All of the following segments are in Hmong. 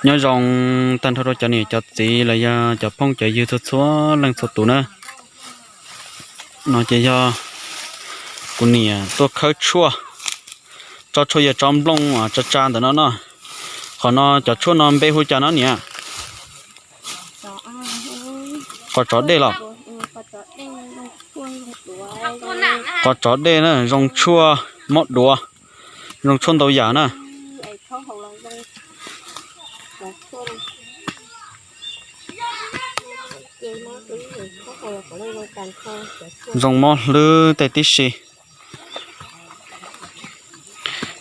Nyob zoo tag nrho rau cov niam cov txiv los yog cov phooj cov ywg txhua txhua leej txhua tus na. No ces yog kuv niam tuaj khawb tshuaj, tso tshuaj yog tso nplooj tsa tsa ntawm no no. Qhov no cov tshuaj no npe hu cas no niam? Qos tsov dej los? Qos tsov dej na, zoo tshuaj mob duav, zoo tshuaj ntau yam na. Zoo mob hlwb tej tib si.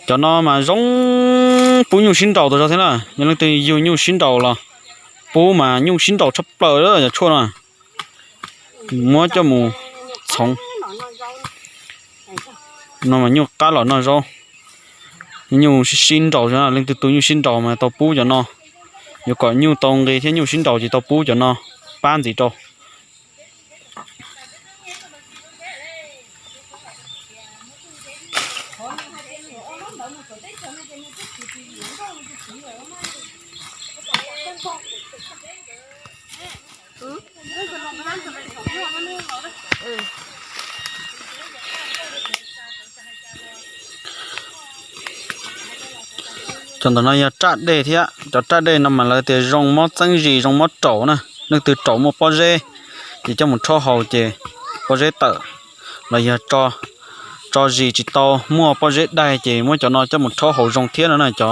Cov no mas zoo pub nyuj sib nraus tas zog thiab na, yog leej twg yug nyuj sib nraus los pub mas nyuj sib nraus tshaj plaws cov tshuaj no. Muab coj mus txhoov no mas nyuj qab los noj zaub. Nyuj sib nraus, leej twg tu nyuj sib nraus mas tau pub cov no. Yuav kom nyuj tau nqi thiab nyuj sib nraus ces tau pub cov no pab ntxiv rau. Cov ntawm no yog raj dej thiab, cov raj dej no mas lawv tias zoo mob txeeb zis, zoo mob raum na. Leej twg raum muaj pob zeb ces coj mus rhaub haus ces pob zeb tawm, los yog tso zis tsis tau muaj pob zeb daig ces muab cov no coj mus rhaub haus zoo thiab no na. Cov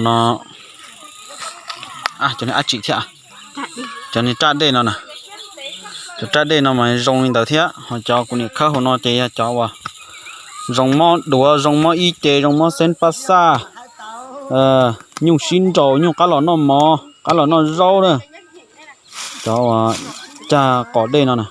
no, cov ab tsi thiab, cov niag raj dej no na, cov raj dej no mas zoo li ntawd thiab. Ho cov kuv niam khawb hauv no ces yog cov uas zoo mob duav, zoo mob ib ce, zoo mob xeeb pab xaj, nyuj sib nraus, nyuj qab los noj mov, qab los noj zaub na. Cov uas cag qos dej no na.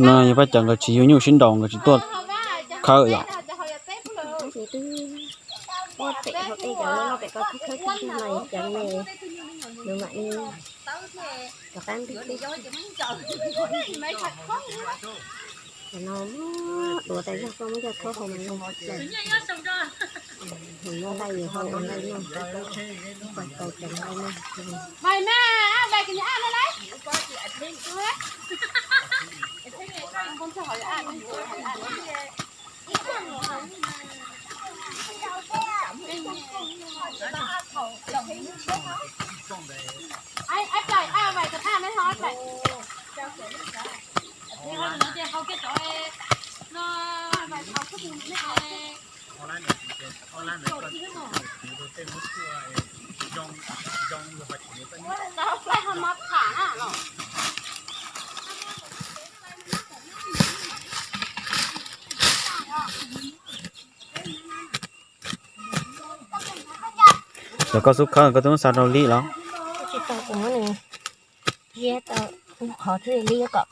No yog pab cov nkawd tsis yug nyuj sib nraus, nkawd tsis tuaj khawb yom. Cov no muab duav tas zog, koj muab coj rhaub haus mas zoo. Nws muaj nqaij yus hau ua nqaij noj, ib qho tau cov nqaij noj. Cov koj xub khawb koj twb muab xa rau Lib los? Tsis tau, kuv muab nws ziab tau ib qho xwb, Lib kom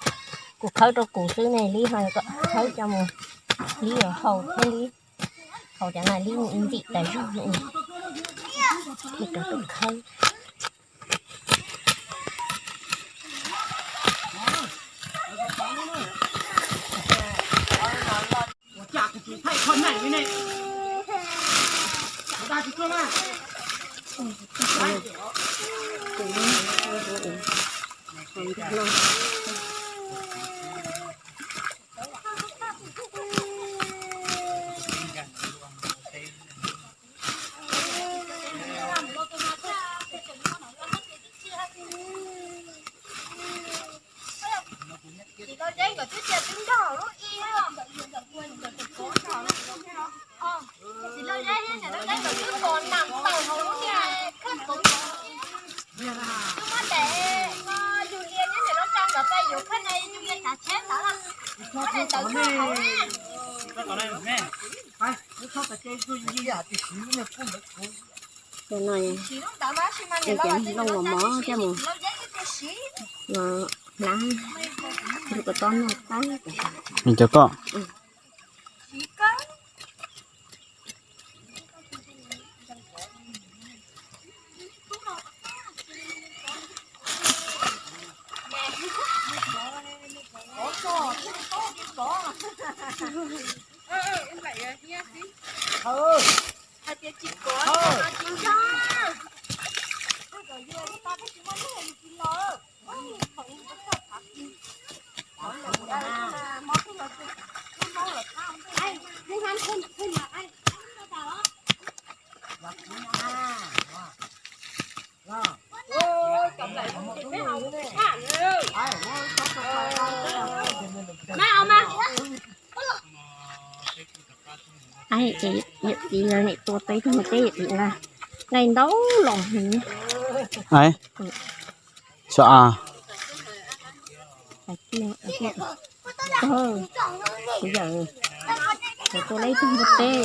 kuv khawb rau kuv xwb ne, Lib ho kom khawb coj mus, Lib yuav haus thiab, Lib haus cov no Lib ntxim tas zog, thiaj rau tus khawb. Tsis los zeb nkawd twb cia twb nrog lub ib, tsis los zeb thiab niam loj zeb nkawd twb pom nram tawm hauv lub niag khab toov. Twb muab daim no yug hia thiab niam loj tsa nkawd pab yus khab no yug hia tsav tsheb ntawd, muab daim ntawd tso hauv na. Ntawd tso hauv. Cov no, cov nplooj mos mos coj mus hlab, nws puas tau noj tag. Nws cov koj. Ai, ces yawm txiv lawv nim tua teb tug mus teb, yawm txiv nqa nqaij ntau los heev. Ai, xyov a. Kuv yawm, kuv tua lawv ib tug mus teb,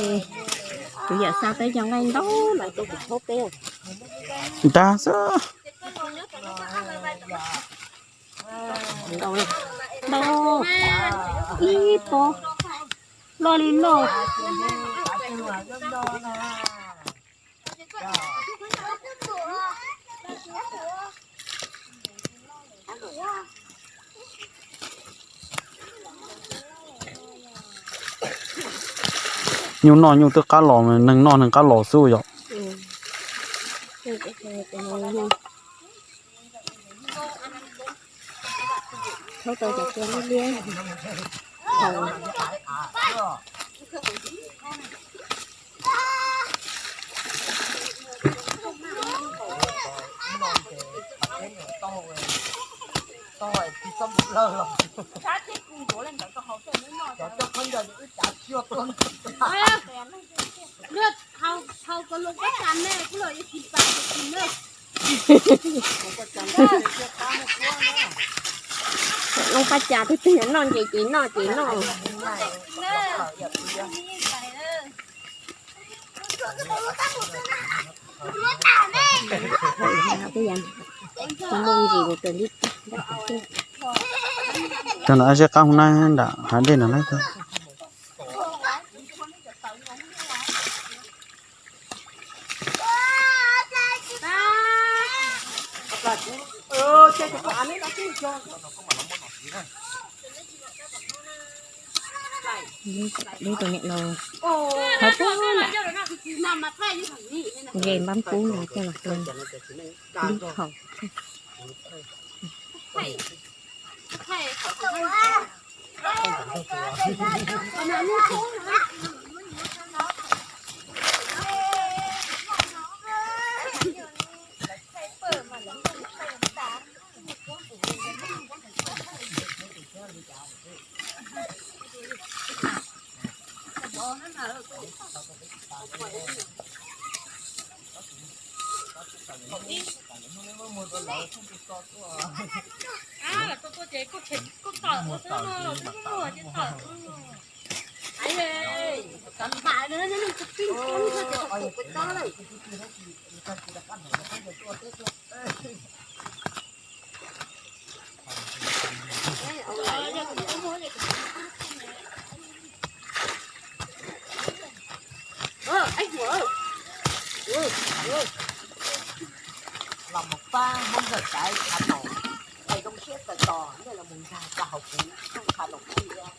kuv yawm xa tau cov nqaij ntau los tua kuv thaub teb. Ntag xwb. Ntau, ntau ib pob loj li loj. Nyuj noj nyuj twb qab los, neeg noj neeg qab los xwb yom. Thaub tau cov kua liab liab. Loo paj cas twg twg noj ces ces noj ces noj. Tag no ab zeb qab hauv na nram hav dej no na. Lub tus niam laus thawb pub nram nce npab pub no coj los tua lub hau. Los mus pab Hmoob Ntxawg Xaiv qha nom, es zoo siab kawg tos nej los mus nkag rau hauv kuv rooj qha nom thiab.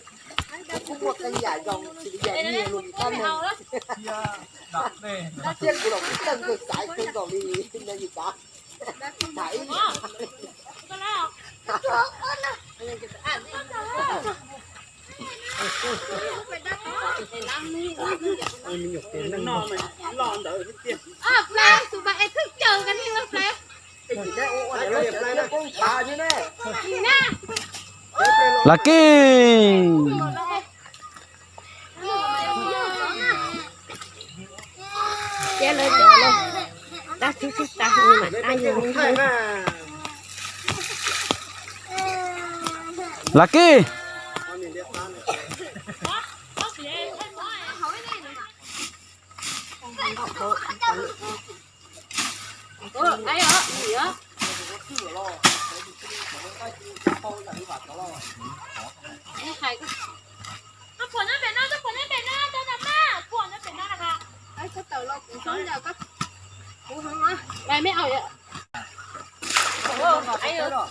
Kuv kuj muaj tej yam zoo xws li yog nyiag luag tus dab neeg, thiab kuv los kuv txawj Ntxawg Xaiv kawg nkaus li no yus kav. Thaiv Lav Kis. Lav Kis. Koj puas nyob pem no, koj puas nyob pem no, tau tau mas, puas nyob pem no na ha. Koj tawm los kuv txhob ncaws koj, kuv heev mas. Mày mới ẩu vậy. Tau no, tau no, tau no.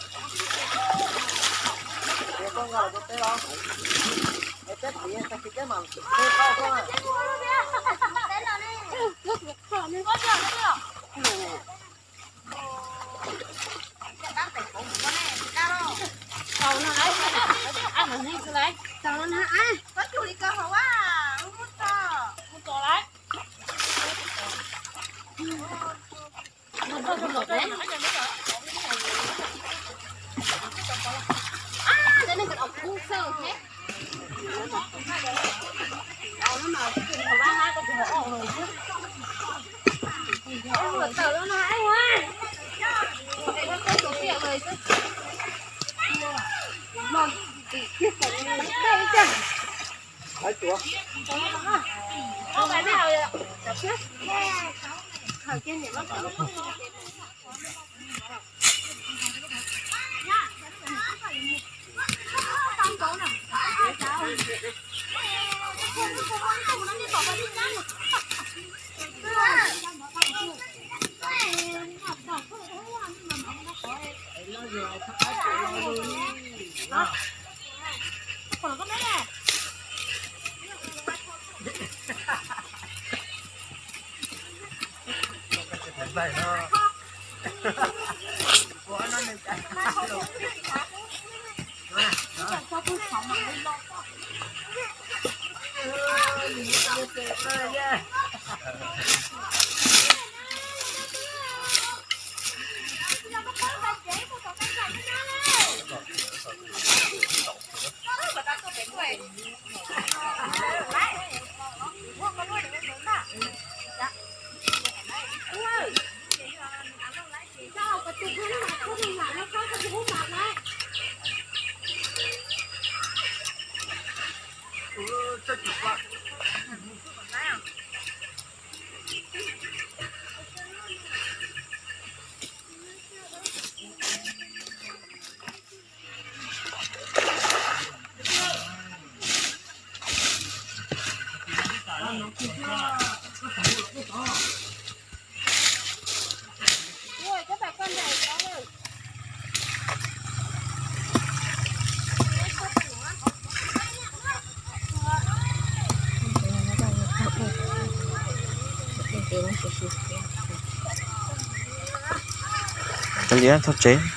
Kav liam thov tsev.